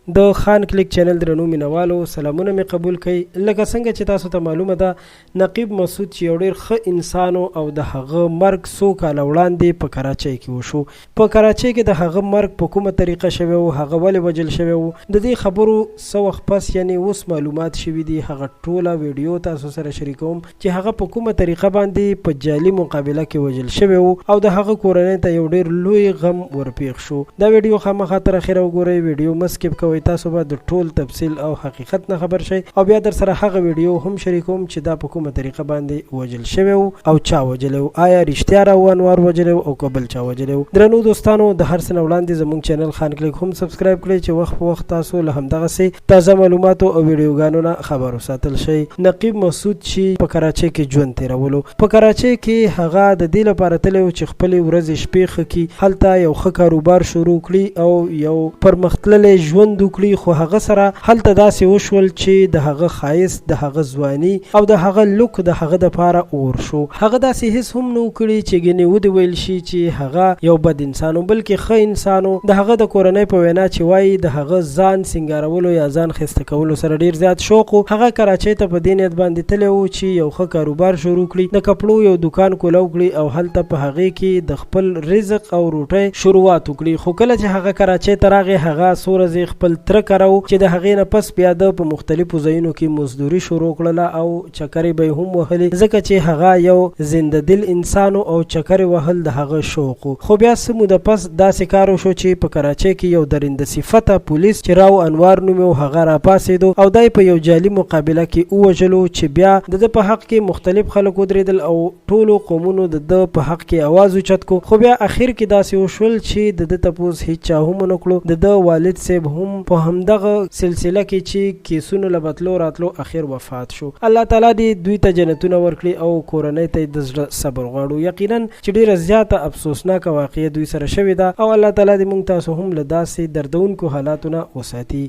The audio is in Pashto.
د خان کلیک چینل درنو مینوالو سلامونه مې قبول کړئ. لکه څنګه چې تاسو ته معلومه ده، نقیب مسعود چې یو ډیر ښه انسان او د هغه مرګ څو کاله وړاندې په کراچۍ کې وشو. په کراچۍ کې د هغه مرګ په کومه طریقه شوی و، هغه ولې وژل شوی و، د دې خبرو څه وخت پس یعنې اوس معلومات شوي دي. هغه ټوله ویډیو تاسو سره شریکوم چې هغه په کومه طریقه باندې په جعلي مقابله کې وژل شوی وو او د هغه کورنۍ ته یو ډیر لوی غم ورپیښ شو. دا ویډیو خامخا تر اخره وګورئ، ویډیو مه سکیپ کوئ، تاسو به د ټول تفصیل او حقیقت نه خبر شئ او بیا درسره هغه ویډیو هم شریکوم چې دا په کومه طریقه باندې وژل شوی وو او چا وژلی وو، آیا رښتیا راو انوار وژلی وو او که بل چا وژلی وو. درنو دوستانو، د هر څه نه وړاندې زموږ چینل خان کلیک هم سبسکرایب کړئ چې وخت په وخت تاسو له همدغسې تازه معلوماتو او ویډیوګانو نه خبر وساتل شئ. نقیب مسعود چې په کراچۍ کې ژوند تیرولو، په کراچۍ کې هغه د دې لپاره تللی و چې خپلې ورځې شپې ښه کړي، هلته یو ښه کاروبار شروع کړي او یو پرمختللی ژوند وکړي، خو هغه سره هلته داسې وشول چې د هغه ښایست، د هغه ځواني او د هغه لوک د هغه دپاره اور شو. هغه داسې هیڅ هم نه و کړي چې ګنې ودې ویل شي چې هغه یو بد انسان و، بلکې ښه انسان و. د هغه د کورنۍ په وینا چې وايي د هغه ځان سینګارولو یا ځان ښایسته کولو سره ډیر زیات شوق و. هغه کراچۍ ته په دې نیت باندې تللی و چې یو ښه کاروبار شروع کړي، د کپړو یو دوکان کولاو کړي او هلته په هغې کې د خپل رزق او روټۍ شروعات وکړي. خو کله چې هغه کراچۍ ته راغی، هغه څو ورځې خپل تره کره و چې د هغې نه پس بیا ده په مختلفو ځایونو کې مزدوري شروع کړله او چکرې به یې هم وهلې، ځکه چې هغه یو زنده دل انسان و او چکرې وهل د هغه شوق و. خو بیا څه موده پس داسې کار وشو چې په کراچۍ کې یو درنده صفته پولیس چې راو انوار نومې و هغه راپاڅېدو او دی په یو جعلي مقابله کې ووژلو، چې بیا د ده په حق کې مختلف خلک ودرېدل او ټولو قومونو د ده په حق کې اواز اوچت کو. خو بیا اخر کې داسې وشول چې د ده تپوس هیچا هم ونه کړو. د ده والد صیب هم په همدغه سلسله کې چې کیسونو له به تلو راتلو اخر وفات شو. الله تعالی دې دوی ته جنتونه ورکړي او کورنۍ ته یې د زړه صبر غواړو. یقینا چې ډیره زیاته افسوسناکه واقعه دوی سره شوې ده او الله تعالی دې موږ تاسو هم له داسې دردونکو حالاتو نه وساتي.